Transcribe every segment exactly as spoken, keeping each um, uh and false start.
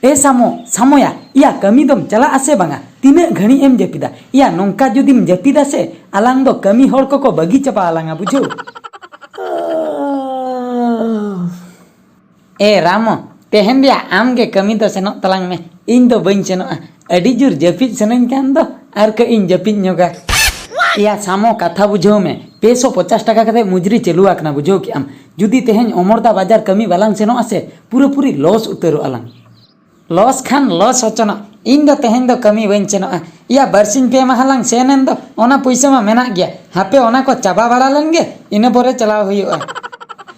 ᱮ ᱥᱟᱢᱚ, ᱥᱟᱢᱚᱭᱟ, ᱤᱭᱟ ᱠᱟᱹᱢᱤ ᱫᱚᱢ ᱪᱟᱞᱟᱜ ᱟᱥᱮ ᱵᱟᱝᱟ? ᱛᱤᱱᱟᱹᱜ ᱜᱷᱟᱹᱲᱤᱡ ᱮᱢ ᱡᱟᱹᱯᱤᱫᱟ? ᱤᱭᱟ ᱱᱚᱝᱠᱟ ᱡᱩᱫᱤᱢ ᱡᱟᱹᱯᱤᱫᱟ ᱥᱮ, ᱟᱞᱟᱝ ᱫᱚ ᱠᱟᱹᱢᱤ ᱦᱚᱲ ᱠᱚᱠᱚ ᱵᱟᱹᱜᱤ ᱪᱟᱵᱟ ᱟᱞᱟᱝᱟ, ᱵᱩᱡᱷᱟᱹᱣ᱾ ᱮ ᱨᱟᱢᱚ, ᱛᱮᱦᱮᱧ ᱫᱚᱭᱟ ᱟᱢ ᱜᱮ ᱠᱟᱹᱢᱤ ᱫᱚ ᱥᱮᱱᱚᱜ ᱛᱟᱞᱟᱝ ᱢᱮ, ᱤᱧ ᱫᱚ ᱵᱟᱹᱧ ᱥᱮᱱᱚᱜᱼᱟ᱾ ᱟᱹᱰᱤ ᱡᱳᱨ ᱡᱟᱹᱯᱤᱫ ᱥᱟᱱᱟᱧ ᱠᱟᱱ ᱫᱚ, ᱟᱨ ᱠᱟᱹᱡ ᱤᱧ ᱡᱟᱹᱯᱤᱫ ᱧᱚᱜᱟ᱾ ᱮᱭᱟ ᱥᱟᱢᱚ, ᱠᱟᱛᱷᱟ ᱵᱩᱡᱷᱟᱹᱣ ᱢᱮ, ᱯᱮ ᱥᱚ ᱯᱚᱪᱟᱥ ᱴᱟᱠᱟ ᱠᱟᱛᱮ ᱢᱩᱡᱽᱨᱤ ᱪᱟᱹᱞᱩ ᱟᱠᱟᱱᱟ, ᱵᱩᱡᱷᱟᱹᱣ ᱠᱮᱜ ᱟᱢ᱾ ᱡᱩᱫᱤ ᱛᱮᱦᱮᱧ ᱚᱢᱚᱨᱫᱟ ᱵᱟᱡᱟᱨ ᱠᱟᱹᱢᱤ ᱵᱟᱞᱟᱝ ᱥᱮᱱᱚᱜᱼᱟ ᱥᱮ, ᱯᱩᱨᱟᱹᱯᱩᱨᱤ ᱞᱚᱥ ᱩᱛᱟᱹᱨᱚᱜᱼᱟ ᱞᱟᱝ᱾ ᱞᱚᱥ ᱠᱷᱟᱱ ᱞᱚᱥ ᱦᱚᱪᱚᱱᱚᱜ, ᱤᱧ ᱫᱚ ᱛᱮᱦᱮᱧ ᱫᱚ ᱠᱟᱹᱢᱤ ᱵᱟᱹᱧ ᱥᱮᱱᱚᱜᱼᱟ᱾ ᱮᱭᱟ ᱵᱟᱨᱥᱤᱧ ᱯᱮ ᱢᱟᱦᱟ ᱞᱟᱝ ᱥᱮᱱ ᱮᱱ ᱫᱚ, ᱚᱱᱟ ᱯᱩᱭᱥᱟᱹ ᱢᱟ ᱢᱮᱱᱟᱜ ᱜᱮᱭᱟ, ᱦᱟᱯᱮ ᱚᱱᱟ ᱠᱚ ᱪᱟᱵᱟ ᱵᱟᱲᱟ ᱞᱮᱱ ᱜᱮ, ᱤᱱᱟᱹ ᱯᱚᱨᱮ ᱪᱟᱞᱟᱣ ᱦᱩᱭᱩᱜᱼᱟ᱾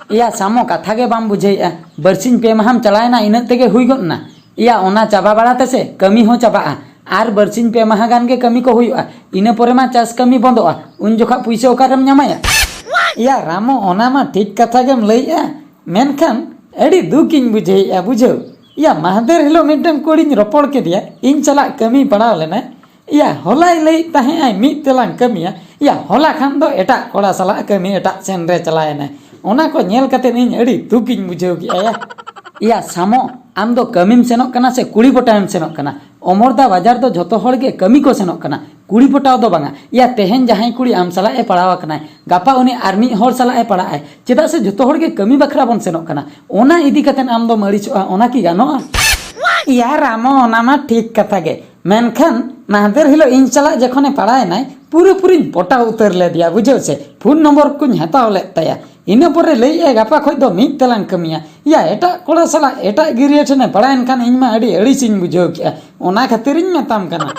ᱮᱭᱟ ᱥᱟᱢᱚ, ᱠᱟᱛᱷᱟ ᱜᱮ ᱵᱟᱢ ᱵᱩᱡᱷᱟᱹᱣᱮᱫᱼᱟ, ᱵᱟᱨᱥᱤᱧ ᱯᱮ ᱢᱟᱦᱟᱢ ᱪᱟᱞᱟᱣᱮᱱᱟ, ᱤᱱᱟᱹᱜ ᱛᱮᱜᱮ ᱦᱩᱭ ᱜᱚᱫ ᱮᱱᱟ᱾ ᱮᱭᱟ ᱚᱱᱟ ᱪᱟᱵᱟ ᱵᱟᱲᱟ ᱛᱮᱥᱮ ᱠᱟᱹᱢᱤ ᱦᱚᱸ ᱪᱟᱵᱟᱜᱼᱟ, ᱟᱨ ᱵᱟᱨᱥᱤᱧ ᱯᱮ ᱢᱟᱦᱟ ᱜᱟᱱ ᱜᱮ ᱠᱟᱹᱢᱤ ᱠᱚ ᱦᱩᱭᱩᱜᱼᱟ, ᱤᱱᱟᱹ ᱯᱚᱨᱮ ᱢᱟ ᱪᱟᱥ ᱠᱟᱹᱢᱤ ᱵᱚᱱᱫᱚᱜᱼᱟ, ᱩᱱ ᱡᱚᱠᱷᱟ ᱯᱩᱭᱥᱟᱹ ᱚᱠᱟᱨᱮᱢ ᱧᱟᱢᱟᱭᱟ? ᱮᱭᱟ ᱨᱟᱢᱚ, ᱚᱱᱟ ᱢᱟ ᱴᱷᱤᱠ ᱠᱟᱛᱷᱟ ᱜᱮᱢ ᱞᱟᱹᱭᱮᱫᱼᱟ, ᱢᱮᱱᱠᱷᱟᱱ ᱟᱹᱰᱤ ᱫᱩᱠ ᱤᱧ ᱵᱩᱡᱷᱟᱹᱣᱮᱫᱼᱟ, ᱵᱩᱡᱷᱟᱹᱣ᱾ ᱮᱭᱟ ᱢᱟᱦᱫᱮᱨ ᱦᱤᱞᱳᱜ ᱢᱤᱫᱴᱟᱝ ᱠᱩᱲᱤᱧ ᱨᱚᱯᱚᱲ ᱠᱮᱫᱮᱭᱟ, ᱤᱧ ᱥᱟᱞᱟᱜ ᱠᱟᱹᱢᱤ ᱯᱟᱲᱟᱣ ᱞᱮᱱᱟᱭ᱾ ᱮᱭᱟ ᱦᱚᱞᱟᱭ ᱞᱟᱹᱭᱮᱫ ᱛᱟᱦᱮᱸᱫ ᱟᱭ ᱢᱤᱫ ᱛᱮᱞᱟᱝ ᱠᱟᱹᱢᱤᱭᱟ, ᱮᱭᱟ ᱦᱚᱞᱟ ᱠᱷᱟᱱ ᱫᱚ ᱮᱴᱟᱜ ᱠᱚᱲᱟ ᱥᱟᱞᱟᱜ ᱠᱟᱹᱢᱤ ᱮᱴᱟᱜ ᱥᱮᱱ ᱨᱮ ᱪᱟᱞᱟᱣᱮᱱᱟᱭ᱾ ᱚᱱᱟ ᱠᱚ ᱧᱮᱞ ᱠᱟᱛᱮ ᱤᱧ ᱟᱹᱰᱤ ᱫᱩᱠ ᱤᱧ ᱵᱩᱡᱷᱟᱹᱣ ᱠᱮᱫᱼᱟ ᱭᱟ᱾ ᱮᱭᱟ ᱥᱟᱢᱚ, ᱟᱢ ᱫᱚ ᱠᱟᱹᱢᱤᱢ ᱥᱮᱱᱚᱜ ᱠᱟᱱᱟ ᱥᱮ ᱠᱩᱲᱤ ᱯᱚᱴᱟᱣᱮᱢ ᱥᱮᱱᱚᱜ ᱠᱟᱱᱟ? ᱚᱢᱚᱨᱫᱟ ᱵᱟᱡᱟᱨ ᱫᱚ ᱡᱷᱚᱛᱚ ᱦᱚᱲ ᱜᱮ ᱠᱟᱹᱢᱤ ᱠᱚ ᱥᱮᱱᱚᱜ ᱠᱟᱱᱟ, ᱠᱩᱲᱤ ᱯᱚᱴᱟᱣ ᱫᱚ ᱵᱟᱝᱟ᱾ ᱮᱭᱟ ᱛᱮᱦᱮᱧ ᱡᱟᱦᱟᱸᱭ ᱠᱩᱲᱤ ᱟᱢ ᱥᱟᱞᱟᱜ ᱮ ᱯᱟᱲᱟᱣ ᱟᱠᱟᱱᱟᱭ, ᱜᱟᱯᱟ ᱩᱱᱤ ᱟᱨ ᱢᱤᱫ ᱦᱚᱲ ᱥᱟᱞᱟᱜ ᱮ ᱯᱟᱲᱟᱜ ᱟᱭ, ᱪᱮᱫᱟᱜ ᱥᱮ ᱡᱷᱚᱛᱚ ᱦᱚᱲ ᱜᱮ ᱠᱟᱹᱢᱤ ᱵᱟᱠᱷᱨᱟ ᱵᱚᱱ ᱥᱮᱱᱚᱜ ᱠᱟᱱᱟ᱾ ᱚᱱᱟ ᱤᱫᱤ ᱠᱟᱛᱮ ᱟᱢ ᱫᱚᱢ ᱟᱹᱲᱤᱥᱚᱜᱼᱟ, ᱚᱱᱟ ᱠᱤ ᱜᱟᱱᱚᱜᱼᱟ? ᱮᱭᱟ ᱨᱟᱢᱚ, ᱚᱱᱟ ᱢᱟ ᱴᱷᱤᱠ ᱠᱟᱛᱷᱟ ᱜᱮ, ᱢᱮᱱᱠᱷᱟᱱ ᱢᱟᱦᱫᱮᱨ ᱦᱤᱞᱳᱜ ᱤᱧ ᱥᱟᱞᱟᱜ ᱡᱚᱠᱷᱚᱱᱮ ᱯᱟᱲᱟᱣᱮᱱᱟᱭ, ᱯᱩᱨᱟᱹᱯᱩᱨᱤᱧ ᱯᱚᱴᱟᱣ ᱩᱛᱟᱹᱨ ᱞᱮᱫᱮᱭᱟ, ᱵᱩᱡᱷᱟᱹᱣ ᱥᱮ᱾ ᱯᱷᱳᱱ ᱱᱚᱢᱵᱚᱨ ᱠᱚᱧ ᱦᱟᱛᱟᱣ ᱞᱮᱫ ᱛᱟᱭᱟ, ᱤᱱᱟᱹ ᱯᱚᱨᱮ ᱞᱟᱹᱭᱮᱫᱼᱟᱭ ᱜᱟᱯᱟ ᱠᱷᱚᱱ ᱫᱚ ᱢᱤᱫ ᱛᱮᱞᱟᱝ ᱠᱟᱹᱢᱤᱭᱟ᱾ ᱮᱭᱟ ᱮᱴᱟᱜ ᱠᱚᱲᱟ ᱥᱟᱞᱟᱜ ᱮᱴᱟᱜ ᱜᱤᱨᱭᱟᱹ ᱴᱷᱮᱱᱮ ᱯᱟᱲᱟᱣᱮᱱ ᱠᱷᱟᱱ ᱤᱧ ᱢᱟ ᱟᱹᱰᱤ ᱟᱹᱲᱤᱥᱤᱧ ᱵᱩᱡᱷᱟᱹᱣ ᱠᱮᱜᱼᱟ, ᱚᱱᱟ ᱠᱷᱟᱹᱛᱤᱨᱤᱧ ᱢᱮᱛᱟᱢ ᱠᱟᱱᱟ᱾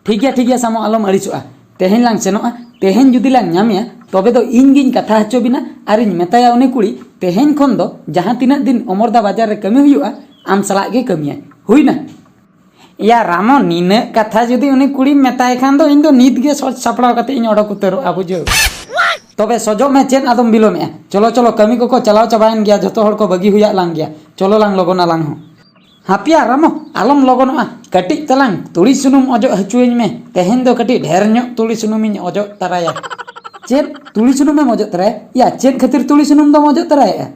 ᱴᱷᱤᱠ ᱜᱮᱭᱟ, ᱴᱷᱤᱠ ᱜᱮᱭᱟ ᱥᱟᱢᱚ, ᱟᱞᱚᱢ ᱟᱹᱲᱤᱥᱚᱜᱼᱟ᱾ ᱛᱮᱦᱮᱧ ᱞᱟᱝ ᱥᱮᱱᱚᱜᱼᱟ, ᱛᱮᱦᱮᱧ ᱡᱩᱫᱤ ᱞᱟᱝ ᱧᱟᱢᱮᱭᱟ, ᱛᱚᱵᱮ ᱫᱚ ᱤᱧ ᱜᱤᱧ ᱠᱟᱛᱷᱟ ᱦᱚᱪᱚ ᱵᱤᱱᱟ ᱟᱨᱤᱧ ᱢᱮᱛᱟᱭᱟ ᱩᱱᱤ ᱠᱩᱲᱤ, ᱛᱮᱦᱮᱧ ᱠᱷᱚᱱ ᱫᱚ ᱡᱟᱦᱟᱸ ᱛᱤᱱᱟᱹᱜ ᱫᱤᱱ ᱚᱢᱚᱨᱫᱟ ᱵᱟᱡᱟᱨ ᱨᱮ ᱠᱟᱹᱢᱤ ᱦᱩᱭᱩᱜᱼᱟ, ᱟᱢ ᱥᱟᱞᱟᱜ ᱜᱮ ᱠᱟᱹᱢᱤᱭᱟᱭ᱾ ᱦᱩᱭᱱᱟ? ᱮᱭᱟ ᱨᱟᱢᱚ, ᱱᱤᱱᱟᱹᱜ ᱠᱟᱛᱷᱟ ᱡᱩᱫᱤ ᱩᱱᱤ ᱠᱩᱲᱤᱢ ᱢᱮᱛᱟᱭ ᱠᱷᱟᱱ ᱫᱚ ᱤᱧ ᱫᱚ ᱱᱤᱛ ᱜᱮ ᱥᱚᱡᱽ ᱥᱟᱯᱲᱟᱣ ᱠᱟᱛᱮ ᱤᱧ ᱚᱰᱚᱠ ᱩᱛᱟᱹᱨᱚᱜᱼᱟ, ᱵᱩᱡᱷᱟᱹᱣ᱾ ᱛᱚᱵᱮ ᱥᱚᱡᱚᱜ ᱢᱮ, ᱪᱮᱫ ᱟᱫᱚᱢ ᱵᱤᱞᱚᱢᱮᱜᱼᱟ? ᱪᱚᱞᱚ, ᱪᱚᱞᱚ, ᱠᱟᱹᱢᱤ ᱠᱚᱠᱚ ᱪᱟᱞᱟᱣ ᱪᱟᱵᱟᱭᱮᱱ ᱜᱮᱭᱟ, ᱡᱷᱚᱛᱚ ᱦᱚᱲ ᱠᱚ ᱵᱟᱹᱜᱤ ᱦᱩᱭᱟᱜ ᱞᱟᱝ ᱜᱮᱭᱟ᱾ ᱪᱚᱞᱚ ᱞᱟᱝ ᱞᱚᱜᱚᱱ ᱟᱞᱟᱝ ᱦᱚᱸ᱾ ᱦᱟᱯᱮᱭᱟ ᱨᱟᱢᱚ, ᱟᱞᱚᱢ ᱞᱚᱜᱚᱱᱚᱜᱼᱟ, ᱠᱟᱹᱴᱤᱡ ᱛᱟᱞᱟᱝ ᱛᱩᱲᱤ ᱥᱩᱱᱩᱢ ᱚᱡᱚᱜ ᱦᱚᱪᱚᱭᱟᱹᱧ ᱢᱮ᱾ ᱛᱮᱦᱮᱧ ᱫᱚ ᱠᱟᱹᱴᱤᱡ ᱰᱷᱮᱨ ᱧᱚᱜ ᱛᱩᱲᱤ ᱥᱩᱱᱩᱢᱤᱧ ᱚᱡᱚᱜ ᱛᱟᱨᱟᱭᱟ᱾ ᱪᱮᱫ? ᱛᱩᱲᱤ ᱥᱩᱱᱩᱢᱮᱢ ᱚᱡᱚᱜ ᱛᱟᱨᱟᱭᱟ? ᱭᱟ, ᱪᱮᱫ ᱠᱷᱟᱹᱛᱤᱨ ᱛᱩᱲᱤ ᱥᱩᱱᱩᱢ ᱫᱚᱢ ᱚᱡᱚᱜ ᱛᱟᱨᱟᱭᱮᱜᱼᱟ?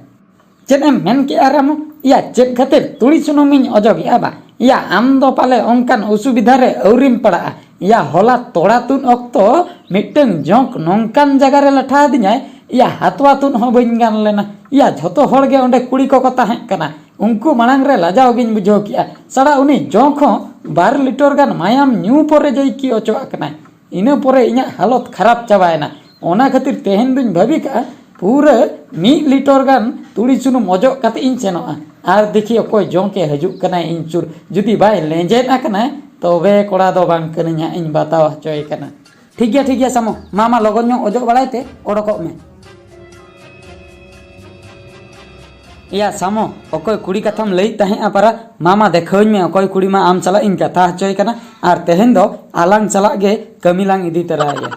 ᱪᱮᱫ ᱮᱢ ᱢᱮᱱ ᱠᱮᱜᱼᱟ ᱨᱟᱢᱚ? ᱭᱟ, ᱪᱮᱫ ᱠᱷᱟᱹᱛᱤᱨ ᱛᱩᱲᱤ ᱥᱩᱱᱩᱢᱤᱧ ᱚᱡᱚᱜᱮᱜᱼᱟ ᱵᱟ? ᱭᱟ, ᱟᱢ ᱫᱚ ᱯᱟᱞᱮ ᱚᱱᱠᱟᱱ ᱚᱥᱩᱵᱤᱫᱷᱟ ᱨᱮ ᱟᱹᱣᱨᱤᱢ ᱯᱟᱲᱟᱜᱼᱟ᱾ ᱭᱟ, ᱦᱚᱞᱟ ᱛᱚᱲᱟ ᱛᱩᱫ ᱚᱠᱛᱚ ᱢᱤᱫᱴᱟᱹᱝ ᱡᱚᱸᱠ ᱱᱚᱝᱠᱟᱱ ᱡᱟᱭᱜᱟ ᱨᱮ ᱞᱟᱴᱷᱟ ᱟᱹᱫᱤᱧᱟᱭ, ᱭᱟ, ᱦᱟᱛᱣᱟ ᱛᱩᱫ ᱦᱚᱸ ᱵᱟᱹᱧ ᱜᱟᱱ ᱞᱮᱱᱟ᱾ ᱭᱟ, ᱡᱷᱚᱛᱚ ᱦᱚᱲ ᱜᱮ ᱚᱸᱰᱮ ᱠᱩᱲᱤ ᱠᱚᱠᱚ ᱛᱟᱦᱮᱸ ᱠᱟᱱᱟ᱾ ᱩᱱᱠᱩ ᱢᱟᱲᱟᱝ ᱨᱮ ᱞᱟᱡᱟᱣ ᱜᱤᱧ ᱵᱩᱡᱷᱟᱹᱣ ᱠᱮᱜᱼᱟ᱾ ᱥᱟᱲᱟ ᱩᱱᱤ ᱡᱚᱸᱠ ᱦᱚᱸ ᱵᱟᱨ ᱞᱤᱴᱚᱨ ᱜᱟᱱ ᱢᱟᱭᱟᱢ ᱧᱩ ᱯᱚᱨᱮ ᱡᱮᱭ ᱠᱤ ᱚᱪᱚ ᱟᱠᱟᱱᱟᱭ᱾ ᱤᱱᱟᱹ ᱯᱚᱨᱮ ᱤᱧᱟᱹᱜ ᱦᱟᱞᱚᱛ ᱠᱷᱟᱨᱟᱯ ᱪᱟᱵᱟᱭᱮᱱᱟ᱾ ᱚᱱᱟ ᱠᱷᱟᱹᱛᱤᱨ ᱛᱮᱦᱮᱧ ᱫᱩᱧ ᱵᱷᱟᱹᱵᱤ ᱠᱟᱜᱼᱟ, ᱯᱩᱨᱟᱹ ᱢᱤᱫ ᱞᱤᱴᱚᱨ ᱜᱟᱱ ᱛᱩᱲᱤ ᱥᱩᱱᱩᱢ ᱚᱡᱚᱜ ᱠᱟᱛᱮ ᱤᱧ ᱥᱮᱱᱚᱜᱼᱟ᱾ ᱟᱨ ᱫᱮᱠᱷᱤ ᱚᱠᱚᱭ ᱡᱚᱸᱠᱮ ᱦᱤᱡᱩᱜ ᱠᱟᱱᱟᱭ ᱤᱧ ᱥᱩᱨ᱾ ᱡᱩᱫᱤ ᱵᱟᱭ ᱞᱮᱸᱡᱮᱫ ᱟᱠᱟᱱᱟᱭ, ᱛᱚᱵᱮ ᱠᱚᱲᱟ ᱫᱚ ᱵᱟᱝ ᱠᱟᱹᱱᱟᱹᱧ ᱦᱟᱸᱜ ᱤᱧ ᱵᱟᱛᱟᱣ ᱦᱚᱪᱚᱭᱮ ᱠᱟᱱᱟ᱾ ᱴᱷᱤᱠ ᱜᱮᱭᱟ, ᱴᱷᱤᱠ ᱜᱮᱭᱟ ᱥᱟᱢᱚ, ᱢᱟ, ᱢᱟ, ᱞᱚᱜᱚᱱ ᱧᱚᱜ ᱚᱡᱚᱜ ᱵᱟᱲᱟᱭ ᱛᱮ ᱚᱰᱚᱠᱚᱜ ᱢᱮ᱾ ᱮᱭᱟ ᱥᱟᱢᱚ, ᱚᱠᱚᱭ ᱠᱩᱲᱤ ᱠᱟᱛᱷᱟᱢ ᱞᱟᱹᱭᱮᱫ ᱛᱟᱦᱮᱸᱫᱼᱟ ᱯᱟᱨᱟ? ᱢᱟ, ᱢᱟ, ᱫᱮᱠᱷᱟᱣᱟᱹᱧ ᱢᱮ, ᱚᱠᱚᱭ ᱠᱩᱲᱤ ᱢᱟ ᱟᱢ ᱥᱟᱞᱟᱜ ᱤᱧ ᱠᱟᱛᱷᱟ ᱦᱚᱪᱚᱭ ᱠᱟᱱᱟ, ᱟᱨ ᱛᱮᱦᱮᱧ ᱫᱚ ᱟᱞᱟᱝ ᱥᱟᱞᱟᱜ ᱜᱮ ᱠᱟᱹᱢᱤ ᱞᱟᱝ ᱤᱫᱤ ᱛᱚᱨᱟᱭᱟ᱾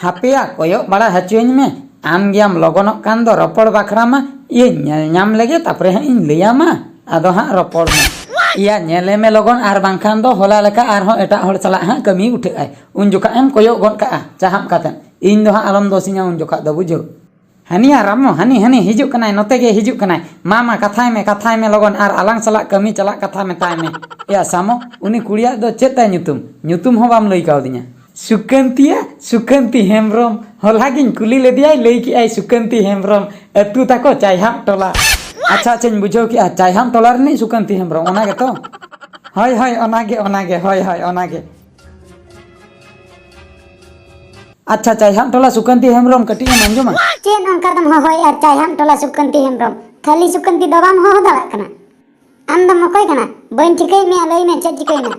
ᱦᱟᱯᱮᱭᱟ, ᱠᱚᱭᱚᱜ ᱵᱟᱲᱟ ᱦᱚᱪᱚᱭᱟᱹᱧ ᱢᱮ, ᱟᱢ ᱜᱮᱭᱟᱢ ᱞᱚᱜᱚᱱᱚᱜ ᱠᱟᱱ ᱫᱚ ᱨᱚᱯᱚᱲ ᱵᱟᱠᱷᱨᱟ ᱢᱟ, ᱤᱭᱟᱹᱧ ᱧᱮᱞ ᱧᱟᱢ ᱞᱮᱜᱮ, ᱛᱟᱯᱚᱨᱮ ᱦᱟᱸᱜ ᱤᱧ ᱞᱟᱹᱭᱟᱢᱟ, ᱟᱫᱚ ᱦᱟᱸᱜ ᱨᱚᱯᱚᱲ ᱢᱮ᱾ ᱮᱭᱟ, ᱧᱮᱞᱮ ᱢᱮ ᱞᱚᱜᱚᱱ, ᱟᱨ ᱵᱟᱝᱠᱷᱟᱱ ᱫᱚ ᱦᱚᱞᱟ ᱞᱮᱠᱟ ᱟᱨᱦᱚᱸ ᱮᱴᱟᱜ ᱦᱚᱲ ᱥᱟᱞᱟᱜ ᱦᱟᱸᱜ ᱠᱟᱹᱢᱤ ᱩᱴᱷᱟᱹᱜ ᱟᱭ, ᱩᱱ ᱡᱚᱠᱷᱟᱜ ᱮᱢ ᱠᱚᱭᱚᱜ ᱜᱚᱫ ᱠᱟᱜᱼᱟ ᱪᱟᱦᱟᱵ ᱠᱟᱛᱮ᱾ ᱤᱧ ᱫᱚ ᱦᱟᱸᱜ ᱟᱞᱚᱢ ᱫᱳᱥᱤᱧᱟ ᱩᱱ ᱡᱚᱠᱷᱟᱜ ᱫᱚ, ᱵᱩᱡᱷᱟᱹᱣ᱾ ᱦᱟᱹᱱᱤᱭᱟ ᱨᱟᱢᱚ, ᱦᱟᱹᱱᱤ, ᱦᱟᱹᱱᱤ ᱦᱤᱡᱩᱜ ᱠᱟᱱᱟᱭ, ᱱᱚᱛᱮ ᱜᱮ ᱦᱤᱡᱩᱜ ᱠᱟᱱᱟᱭ᱾ ᱢᱟ, ᱢᱟ, ᱠᱟᱛᱷᱟᱭ ᱢᱮ, ᱠᱟᱛᱷᱟᱭ ᱢᱮ ᱞᱚᱜᱚᱱ, ᱟᱨ ᱟᱞᱟᱝ ᱥᱟᱞᱟᱜ ᱠᱟᱹᱢᱤ ᱪᱟᱞᱟᱜ ᱠᱟᱛᱷᱟ ᱢᱮᱛᱟᱭ ᱢᱮ᱾ ᱮᱭᱟ ᱥᱟᱢᱚ, ᱩᱱᱤ ᱠᱩᱲᱤᱭᱟᱜ ᱫᱚ ᱪᱮᱫ ᱛᱟᱭ ᱧᱩᱛᱩᱢ? ᱧᱩᱛᱩᱢ ᱦᱚᱸ ᱵᱟᱢ ᱞᱟᱹᱭ ᱠᱟᱣᱫᱤᱧᱟ᱾ ᱥᱩᱠᱟᱹᱱᱛᱤᱭᱟ, ᱥᱩᱠᱟᱹᱱᱛᱤ ᱦᱮᱢᱵᱨᱚᱢ᱾ ᱦᱚᱞᱟ ᱜᱤᱧ ᱠᱩᱞᱤ ᱞᱮᱫᱮᱭᱟᱭ, ᱞᱟᱹᱭ ᱠᱮᱜᱼᱟᱭ ᱥᱩᱠᱟᱹᱱᱛᱤ ᱦᱮᱢᱵᱨᱚᱢ, ᱟᱹᱛᱩ ᱛᱟᱠᱚ ᱪᱟᱭᱦᱟᱵ ᱴᱚᱞᱟ᱾ ᱟᱪᱪᱷᱟ, ᱟᱪᱪᱷᱟᱧ ᱵᱩᱡᱷᱟᱹᱣ ᱠᱮᱜᱼᱟ, ᱪᱟᱭᱦᱟᱵ ᱴᱚᱞᱟ ᱨᱤᱱᱤᱡ ᱥᱩᱠᱟᱹᱱᱛᱤ ᱦᱮᱢᱵᱨᱚᱢ, ᱚᱱᱟ ᱜᱮᱛᱚ? ᱦᱳᱭ, ᱦᱳᱭ, ᱚᱱᱟᱜᱮ, ᱚᱱᱟᱜᱮ, ᱦᱳᱭ, ᱦᱳᱭ, ᱚᱱᱟᱜᱮ᱾ ᱟᱪᱪᱷᱟ, ᱪᱟᱭᱦᱟᱵ ᱴᱚᱞᱟ ᱥᱩᱠᱟᱹᱱᱛᱤ ᱦᱮᱢᱵᱨᱚᱢ, ᱠᱟᱹᱴᱤᱡ ᱮᱢ ᱟᱸᱡᱚᱢᱟ? ᱪᱮᱫ ᱚᱱᱠᱟ ᱫᱚᱢ ᱦᱚᱦᱚᱭᱮᱫᱼᱟ ᱪᱟᱭᱦᱟᱵ ᱴᱚᱞᱟ ᱥᱩᱠᱟᱹᱱᱛᱤ ᱦᱮᱢᱵᱨᱚᱢ? ᱠᱷᱟᱹᱞᱤ ᱥᱩᱠᱟᱹᱱᱛᱤ ᱫᱚ ᱵᱟᱢ ᱦᱚᱦᱚ ᱫᱟᱲᱮᱭᱟᱜ ᱠᱟᱱᱟ? ᱟᱢ ᱫᱚᱢ ᱚᱠᱚᱭ ᱠᱟᱱᱟ? ᱵᱟᱹᱧ ᱴᱷᱤᱠᱟᱹᱭᱮᱫ ᱢᱮᱭᱟ, ᱞᱟᱹᱭ ᱢᱮ ᱪᱮᱫ ᱪᱤᱠᱟᱹᱭᱮᱱᱟ?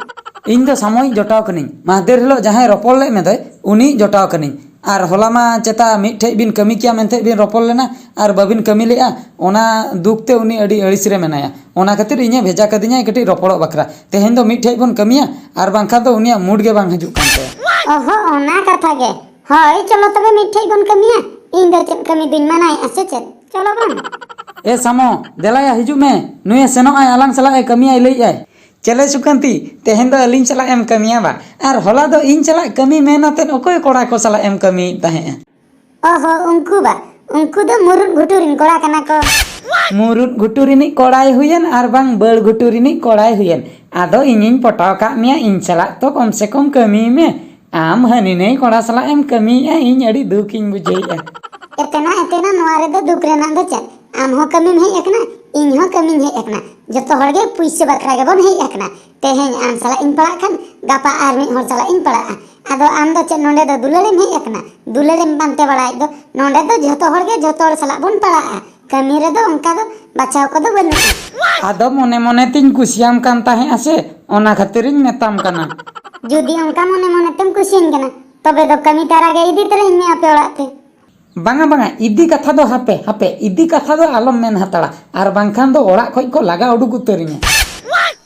ᱤᱧ ᱫᱚ ᱥᱟᱢᱚᱭᱤᱡ ᱡᱚᱴᱟᱣ ᱠᱟᱹᱱᱟᱹᱧ᱾ ᱢᱟᱦᱫᱮᱨ ᱦᱤᱞᱳᱜ ᱡᱟᱦᱟᱸᱭ ᱨᱚᱯᱚᱲ ᱞᱮᱫ ᱢᱮᱫᱚᱭ, ᱩᱱᱤᱭᱤᱡ ᱡᱚᱴᱟᱣ ᱠᱟᱹᱱᱟᱹᱧ᱾ ᱟᱨ ᱦᱚᱞᱟ ᱢᱟ ᱪᱮᱛᱟ ᱢᱤᱫ ᱴᱷᱮᱡ ᱵᱤᱱ ᱠᱟᱹᱢᱤ ᱠᱮᱭᱟ ᱢᱮᱱᱛᱮ ᱵᱤᱱ ᱨᱚᱯᱚᱲ ᱞᱮᱱᱟ, ᱟᱨ ᱵᱟᱵᱤᱱ ᱠᱟᱹᱢᱤ ᱞᱮᱜᱼᱟ᱾ ᱚᱱᱟ ᱫᱩᱠ ᱛᱮ ᱩᱱᱤ ᱟᱹᱰᱤ ᱟᱹᱲᱤᱥ ᱨᱮ ᱢᱮᱱᱟᱭᱟ᱾ ᱚᱱᱟ ᱠᱷᱟᱹᱛᱤᱨ ᱤᱧᱮ ᱵᱷᱮᱡᱟ ᱠᱟᱫᱤᱧᱟ ᱠᱟᱹᱴᱤᱡ ᱨᱚᱯᱚᱲᱚᱜ ᱵᱟᱠᱷᱨᱟ᱾ ᱛᱮᱦᱮᱧ ᱫᱚ ᱢᱤᱫ ᱴᱷᱮᱡ ᱵᱚᱱ ᱠᱟᱹᱢᱤᱭᱟ, ᱟᱨ ᱵᱟᱝᱠᱷᱟᱱ ᱫᱚ ᱩᱱᱤᱭᱟᱜ ᱢᱩᱰ ᱜᱮ ᱵᱟᱝ ᱦᱤᱡᱩᱜ ᱠᱟᱱ ᱛᱟᱭᱟ᱾ ᱚᱦᱚ, ᱚᱱᱟ ᱠᱟᱛᱷᱟ ᱜᱮ᱾ ᱦᱳᱭ, ᱪᱚᱞᱚ ᱛᱚᱵᱮ ᱢᱤᱫ ᱴᱷᱮᱡ ᱵᱚᱱ ᱠᱟᱹᱢᱤᱭᱟ᱾ ᱤᱧ ᱫᱚ ᱪᱮᱫ ᱠᱟᱹᱢᱤ ᱫᱩᱧ ᱢᱟᱱᱟᱭᱮᱫᱼᱟ ᱥᱮ ᱪᱮᱫ? ᱪᱚᱞᱚ ᱵᱚᱱ᱾ ᱮ ᱥᱟᱢᱚ, ᱫᱮᱞᱟᱭᱟ, ᱦᱤᱡᱩᱜ ᱢᱮ᱾ ᱱᱩᱭᱮ ᱥᱮᱱᱚᱜ ᱟᱭ, ᱟᱞᱟᱝ ᱥᱟᱞᱟᱜ ᱮ ᱠᱟᱹᱢᱤᱭᱟᱭ ᱞᱟᱹᱭᱮᱫ ᱟᱭ᱾ ᱪᱮᱞᱮ ᱥᱩᱠᱟᱹᱱᱛᱤ, ᱛᱮᱦᱮᱧ ᱫᱚ ᱟᱹᱞᱤᱧ ᱥᱟᱞᱟᱜ ᱮᱢ ᱠᱟᱹᱢᱤᱭᱟ ᱵᱟ? ᱟᱨ ᱦᱚᱞᱟ ᱫᱚ ᱤᱧ ᱥᱟᱞᱟᱜ ᱠᱟᱹᱢᱤ ᱢᱮᱱ ᱟᱛᱮᱫ ᱚᱠᱚᱭ ᱠᱚᱲᱟ ᱠᱚ ᱥᱟᱞᱟᱜ ᱮᱢ ᱠᱟᱹᱢᱤᱭᱮᱫ ᱛᱟᱦᱮᱸᱫᱼᱟ? ᱚᱦᱚ, ᱩᱱᱠᱩ ᱵᱟ, ᱩᱱᱠᱩ ᱫᱚ ᱢᱩᱨᱩᱫ ᱜᱷᱩᱴᱩ ᱨᱤᱱ ᱠᱚᱲᱟ ᱠᱟᱱᱟ ᱠᱚ᱾ ᱢᱩᱨᱩᱫ ᱜᱷᱩᱴᱩ ᱨᱤᱱᱤᱡ ᱠᱚᱲᱟᱭ ᱦᱩᱭᱮᱱ ᱟᱨ ᱵᱟᱝ ᱵᱟᱹᱲ ᱜᱷᱩᱴᱩ ᱨᱤᱱᱤᱡ ᱠᱚᱲᱟᱭ ᱦᱩᱭᱮᱱ, ᱟᱫᱚ ᱤᱧᱤᱧ ᱯᱚᱴᱟᱣ ᱠᱟᱜ ᱢᱮᱭᱟ, ᱤᱧ ᱥᱟᱞᱟᱜ ᱛᱚ ᱠᱚᱢ ᱥᱮ ᱠᱚᱢ ᱠᱟᱹᱢᱤᱭ ᱢᱮ᱾ ᱟᱢ ᱦᱟᱹᱱᱤ ᱱᱟᱹᱭ ᱠᱚᱲᱟ ᱥᱟᱞᱟᱜ ᱮᱢ ᱠᱟᱹᱢᱤᱭᱮᱫᱼᱟ, ᱤᱧ ᱟᱹᱰᱤ ᱫᱩᱠ ᱤᱧ ᱵᱩᱡᱷᱟᱹᱣᱮᱫᱼᱟ᱾ ᱮᱛᱮᱱᱟ, ᱮᱛᱮᱱᱟ, ᱱᱚᱣᱟ ᱨᱮᱫᱚ ᱫᱩᱠ ᱨᱮᱱᱟᱜ ᱫᱚ ᱪᱮᱫ? ᱟᱢ ᱦᱚᱸ ᱠᱟᱹᱢᱤᱢ ᱦᱮᱡ ᱟᱠᱟᱱᱟ, ᱤᱧ ᱦᱚᱸ ᱠᱟᱹᱢᱤᱧ ᱦᱮᱡ ᱟᱠᱟᱱᱟ, ᱡᱚᱛᱚ ᱦᱚᱲ ᱜᱮ ᱯᱩᱭᱥᱟᱹ ᱵᱟᱠᱷᱨᱟ ᱜᱮᱵᱚᱱ ᱦᱮᱡ ᱟᱠᱟᱱᱟ᱾ ᱛᱮᱦᱮᱧ ᱟᱢ ᱥᱟᱞᱟᱜ ᱤᱧ ᱯᱟᱲᱟᱜ ᱠᱷᱟᱱ, ᱜᱟᱯᱟ ᱟᱨ ᱢᱤᱫ ᱦᱚᱲ ᱥᱟᱞᱟᱜ ᱤᱧ ᱯᱟᱲᱟᱜᱼᱟ᱾ ᱟᱫᱚ ᱟᱢ ᱫᱚ ᱪᱮᱫ ᱱᱚᱰᱮ ᱫᱚ ᱫᱩᱞᱟᱹᱲᱮᱢ ᱦᱮᱡ ᱟᱠᱟᱱᱟ? ᱫᱩᱞᱟᱹᱲᱮᱢ ᱯᱟᱱᱛᱮ ᱵᱟᱲᱟᱭᱮᱫ ᱫᱚ᱾ ᱱᱚᱰᱮ ᱫᱚ ᱡᱚᱛᱚ ᱦᱚᱲ ᱜᱮ ᱡᱚᱛᱚ ᱦᱚᱲ ᱥᱟᱞᱟᱜ ᱵᱚᱱ ᱯᱟᱲᱟᱜᱼᱟ᱾ ᱠᱟᱹᱢᱤ ᱨᱮᱫᱚ ᱚᱱᱠᱟ ᱫᱚ ᱵᱟᱪᱷᱟᱣ ᱠᱚᱫᱚ ᱵᱟᱹᱱᱩᱜᱼᱟ᱾ ᱟᱫᱚ ᱢᱚᱱᱮ ᱢᱚᱱᱮ ᱛᱤᱧ ᱠᱩᱥᱤᱭᱟᱢ ᱠᱟᱱ ᱛᱟᱦᱮᱸᱜᱼᱟ ᱥᱮ, ᱚᱱᱟ ᱠᱷᱟᱹᱛᱤᱨᱤᱧ ᱢᱮᱛᱟᱢ ᱠᱟᱱᱟ᱾ ᱡᱩᱫᱤ ᱚᱱᱠᱟ ᱢᱚᱱᱮ ᱢᱚᱱᱮ ᱛᱮᱢ ᱠᱩᱥᱤᱭᱟᱹᱧ ᱠᱟᱱᱟ, ᱛᱚᱵᱮ ᱫᱚ ᱠᱟᱹᱢᱤ ᱛᱟᱨᱟ ᱜᱮ ᱤᱫᱤ ᱛᱚᱨᱟᱧ ᱢᱮ ᱟᱯᱮ ᱚᱲᱟᱜ ᱛᱮ᱾ ᱵᱟᱝᱟ, ᱵᱟᱝᱟ, ᱤᱫᱤ ᱠᱟᱛᱷᱟ ᱫᱚ ᱦᱟᱯᱮ, ᱦᱟᱯᱮ, ᱤᱫᱤ ᱠᱟᱛᱷᱟ ᱫᱚ ᱟᱞᱚᱢ ᱢᱮᱱ ᱦᱟᱛᱟᱲᱟ, ᱟᱨ ᱵᱟᱝᱠᱷᱟᱱ ᱫᱚ ᱚᱲᱟᱜ ᱠᱷᱚᱡ ᱠᱚ ᱞᱟᱜᱟ ᱩᱰᱩᱠ ᱩᱛᱟᱹᱨᱤᱧᱟ᱾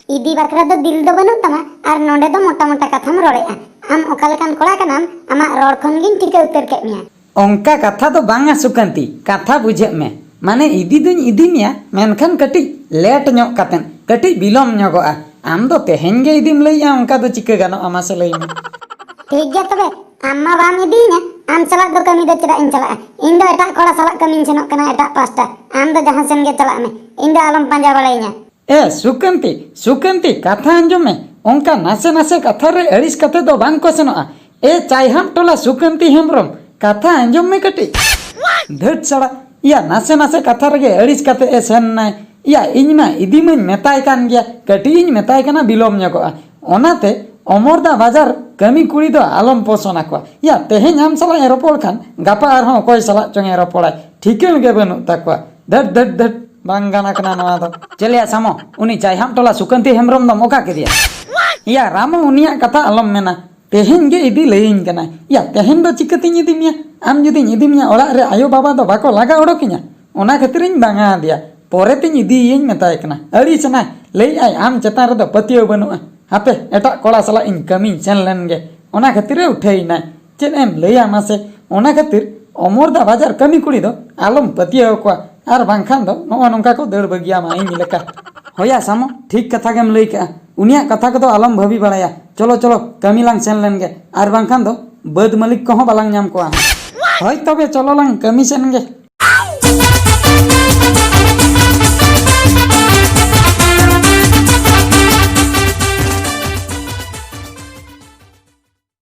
ᱤᱫᱤ ᱵᱟᱠᱷᱨᱟ ᱫᱚ ᱫᱤᱞ ᱫᱚ ᱵᱟᱹᱱᱩᱜ ᱛᱟᱢᱟ, ᱟᱨ ᱱᱚᱰᱮ ᱫᱚ ᱢᱚᱴᱟ ᱢᱚᱴᱟ ᱠᱟᱛᱷᱟᱢ ᱨᱚᱲᱮᱫᱼᱟ᱾ ᱟᱢ ᱚᱠᱟ ᱞᱮᱠᱟᱱ ᱠᱚᱲᱟ ᱠᱟᱱᱟᱢ, ᱟᱢᱟᱜ ᱨᱚᱲ ᱠᱷᱚᱱ ᱜᱤᱧ ᱴᱷᱤᱠᱟᱹ ᱩᱛᱟᱹᱨ ᱠᱮᱫ ᱢᱮᱭᱟ᱾ ᱚᱱᱠᱟ ᱠᱟᱛᱷᱟ ᱫᱚ ᱵᱟᱝᱟ ᱥᱩᱠᱟᱱᱛᱤ, ᱠᱟᱛᱷᱟ ᱵᱩᱡᱷᱟᱹᱜ ᱢᱮ᱾ ᱢᱟᱱᱮ ᱤᱫᱤ ᱫᱩᱧ ᱤᱫᱤ ᱢᱮᱭᱟ, ᱢᱮᱱᱠᱷᱟᱱ ᱠᱟᱹᱴᱤᱡ ᱞᱮᱴ ᱧᱚᱜ ᱠᱟᱛᱮᱫ, ᱠᱟᱹᱴᱤᱡ ᱵᱤᱞᱚᱢ ᱧᱚᱜᱚᱜᱼᱟ᱾ ᱟᱢ ᱫᱚ ᱛᱮᱦᱮᱧ ᱜᱮ ᱤᱫᱤᱢ ᱞᱟᱹᱭᱮᱜᱼᱟ, ᱚᱱᱠᱟ ᱫᱚ ᱪᱤᱠᱟᱹ ᱜᱟᱱᱚᱜᱼᱟ, ᱢᱟᱥᱮ ᱞᱟᱹᱭ ᱢᱮ? ᱴᱷᱤᱠ ᱜᱮᱭᱟ ᱛᱚᱵᱮ, ᱟᱢ ᱢᱟ ᱵᱟᱢ ᱤᱫᱤᱭᱤᱧᱟ, ᱟᱢ ᱥᱟᱞᱟᱜ ᱫᱚ ᱠᱟᱹᱢᱤ ᱫᱚ ᱪᱮᱫᱟᱜ ᱤᱧ ᱪᱟᱞᱟᱜᱼᱟ? ᱤᱧ ᱫᱚ ᱮᱴᱟᱜ ᱠᱚᱲᱟ ᱥᱟᱞᱟᱜ ᱠᱟᱹᱢᱤᱧ ᱥᱮᱱᱚᱜ ᱠᱟᱱᱟ, ᱮᱴᱟᱜ ᱯᱟᱥᱴᱟ᱾ ᱟᱢ ᱫᱚ ᱡᱟᱦᱟᱸ ᱥᱮᱱ ᱜᱮ ᱪᱟᱞᱟᱜ ᱢᱮ, ᱤᱧ ᱫᱚ ᱟᱞᱚᱢ ᱯᱟᱸᱡᱟ ᱵᱟᱲᱟᱭᱤᱧᱟ᱾ ᱮ ᱥᱩᱠᱟᱱᱛᱤ, ᱥᱩᱠᱟᱱᱛᱤ, ᱠᱟᱛᱷᱟ ᱟᱸᱡᱚᱢ ᱢᱮ, ᱚᱱᱠᱟ ᱱᱟᱥᱮ ᱱᱟᱥᱮ ᱠᱟᱛᱷᱟ ᱨᱮ ᱟᱹᱲᱤᱥ ᱠᱟᱛᱮ ᱫᱚ ᱵᱟᱝ ᱠᱚ ᱥᱮᱱᱚᱜᱼᱟ᱾ ᱮ ᱪᱟᱭᱦᱟᱢ ᱴᱚᱞᱟ ᱥᱩᱠᱟᱱᱛᱤ ᱦᱮᱢᱵᱨᱚᱢ, ᱠᱟᱛᱷᱟ ᱟᱸᱡᱚᱢ ᱢᱮ ᱠᱟᱹᱴᱤᱡ᱾ ᱫᱷᱟᱹᱴ ᱥᱟᱲᱟ, ᱤᱭᱟ, ᱱᱟᱥᱮ ᱱᱟᱥᱮ ᱠᱟᱛᱷᱟ ᱨᱮᱜᱮ ᱟᱹᱲᱤᱥ ᱠᱟᱛᱮ ᱮ ᱥᱮᱱ ᱱᱟᱭ᱾ ᱤᱭᱟ, ᱤᱧ ᱢᱟ ᱤᱫᱤ ᱢᱟᱧ ᱢᱮᱛᱟᱭ ᱠᱟᱱ ᱜᱮᱭᱟ, ᱠᱟᱹᱴᱤᱡ ᱤᱧ ᱢᱮᱛᱟᱭ ᱠᱟᱱᱟ ᱵᱤᱞᱚᱢ ᱧᱚᱜᱚᱜᱼᱟ᱾ ᱚᱱᱟᱛᱮ ᱚᱢᱚᱨᱫᱟ ᱵᱟᱡᱟᱨ ᱠᱟᱹᱢᱤ ᱠᱩᱲᱤ ᱫᱚ ᱟᱞᱚᱢ ᱯᱚᱥᱚᱱ ᱟᱠᱚᱣᱟ᱾ ᱤᱭᱟ, ᱛᱮᱦᱮᱧ ᱟᱢ ᱥᱟᱞᱟᱜ ᱮ ᱨᱚᱯᱚᱲ ᱠᱷᱟᱱ, ᱜᱟᱯᱟ ᱟᱨᱦᱚᱸ ᱚᱠᱚᱭ ᱥᱟᱞᱟᱜ ᱪᱚᱝ ᱮ ᱨᱚᱯᱚᱲᱟᱭ, ᱴᱷᱤᱠᱟᱹᱱ ᱜᱮ ᱵᱟᱹᱱᱩᱜ ᱛᱟᱠᱚᱣᱟ᱾ ᱫᱷᱟᱹᱴ, ᱫᱷᱟᱹᱴ, ᱫᱷᱟᱹᱴ, ᱵᱟᱝ ᱜᱟᱱ ᱟᱠᱟᱱᱟ ᱱᱚᱣᱟ ᱫᱚ᱾ ᱪᱮᱞᱮᱭᱟ ᱥᱟᱢᱚ, ᱩᱱᱤ ᱪᱟᱭᱦᱟᱢ ᱴᱚᱞᱟ ᱥᱩᱠᱟᱱᱛᱤ ᱦᱮᱢᱵᱨᱚᱢ ᱫᱚᱢ ᱚᱠᱟ ᱠᱮᱫᱮᱭᱟ? ᱤᱭᱟ, ᱨᱟᱢᱚ, ᱩᱱᱤᱭᱟᱜ ᱠᱟᱛᱷᱟ ᱟᱞᱚᱢ ᱢᱮᱱᱟ᱾ ᱛᱮᱦᱮᱧ ᱜᱮ ᱤᱫᱤ ᱞᱟᱹᱭᱟᱹᱧ ᱠᱟᱱᱟᱭ᱾ ᱭᱟ, ᱛᱮᱦᱮᱧ ᱫᱚ ᱪᱤᱠᱟᱹᱛᱤᱧ ᱤᱫᱤ ᱢᱮᱭᱟ? ᱟᱢ ᱡᱩᱫᱤᱧ ᱤᱫᱤ ᱢᱮᱭᱟ, ᱚᱲᱟᱜ ᱨᱮ ᱟᱭᱳ ᱵᱟᱵᱟ ᱫᱚ ᱵᱟᱠᱚ ᱞᱟᱜᱟ ᱚᱰᱚᱠᱤᱧᱟ? ᱚᱱᱟ ᱠᱷᱟᱹᱛᱤᱨᱤᱧ ᱵᱟᱝᱟ ᱟᱫᱮᱭᱟ᱾ ᱯᱚᱨᱮᱛᱤᱧ ᱤᱫᱤᱭᱮᱭᱟᱹᱧ ᱢᱮᱛᱟᱭ ᱠᱟᱱᱟ᱾ ᱟᱹᱲᱤᱥ ᱮᱱᱟᱭ, ᱞᱟᱹᱭᱮᱫᱼᱟᱭ ᱟᱢ ᱪᱮᱛᱟᱱ ᱨᱮᱫᱚ ᱯᱟᱹᱛᱭᱟᱹᱣ ᱵᱟᱹᱱᱩᱜᱼᱟ᱾ ᱦᱟᱯᱮ, ᱮᱴᱟᱜ ᱠᱚᱲᱟ ᱥᱟᱞᱟᱜ ᱤᱧ ᱠᱟᱹᱢᱤᱧ ᱥᱮᱱ ᱞᱮᱱ ᱜᱮ᱾ ᱚᱱᱟ ᱠᱷᱟᱹᱛᱤᱨᱮ ᱩᱴᱷᱟᱹᱭᱮᱱᱟᱭ᱾ ᱪᱮᱫ ᱮᱢ ᱞᱟᱹᱭᱟ ᱢᱟᱥᱮ? ᱚᱱᱟ ᱠᱷᱟᱹᱛᱤᱨ ᱚᱢᱚᱨᱫᱟ ᱵᱟᱡᱟᱨ ᱠᱟᱹᱢᱤ ᱠᱩᱲᱤ ᱫᱚ ᱟᱞᱚᱢ ᱯᱟᱹᱛᱭᱟᱹᱣ ᱟᱠᱚᱣᱟ, ᱟᱨ ᱵᱟᱝᱠᱷᱟᱱ ᱫᱚ ᱱᱚᱜᱼᱚ ᱱᱚᱝᱠᱟ ᱠᱚ ᱫᱟᱹᱲ ᱵᱟᱹᱜᱤᱭᱟᱢᱟ ᱤᱧ ᱞᱮᱠᱟ᱾ ᱦᱳᱭᱟ ᱥᱟᱢᱚ, ᱴᱷᱤᱠ ᱠᱟᱛᱷᱟ ᱜᱮᱢ ᱞᱟᱹᱭ ᱠᱟᱜᱼᱟ᱾ ᱩᱱᱤᱭᱟᱜ ᱠᱟᱛᱷᱟ ᱠᱚᱫᱚ ᱟᱞᱚᱢ ᱵᱷᱟᱹᱵᱤ ᱵᱟᱲᱟᱭᱟ᱾ ᱪᱚᱞᱚ, ᱪᱚᱞᱚ, ᱠᱟᱹᱢᱤ ᱞᱟᱝ ᱥᱮᱱ ᱞᱮᱱ ᱜᱮ, ᱟᱨ ᱵᱟᱝᱠᱷᱟᱱ ᱫᱚ ᱵᱟᱹᱫᱽ ᱢᱟᱹᱞᱤᱠ ᱠᱚᱦᱚᱸ ᱵᱟᱞᱟᱝ ᱧᱟᱢ ᱠᱚᱣᱟ᱾ ᱦᱳᱭ ᱛᱚᱵᱮ, ᱪᱚᱞᱚ ᱞᱟᱝ ᱠᱟᱹᱢᱤ ᱥᱮᱱ ᱜᱮ᱾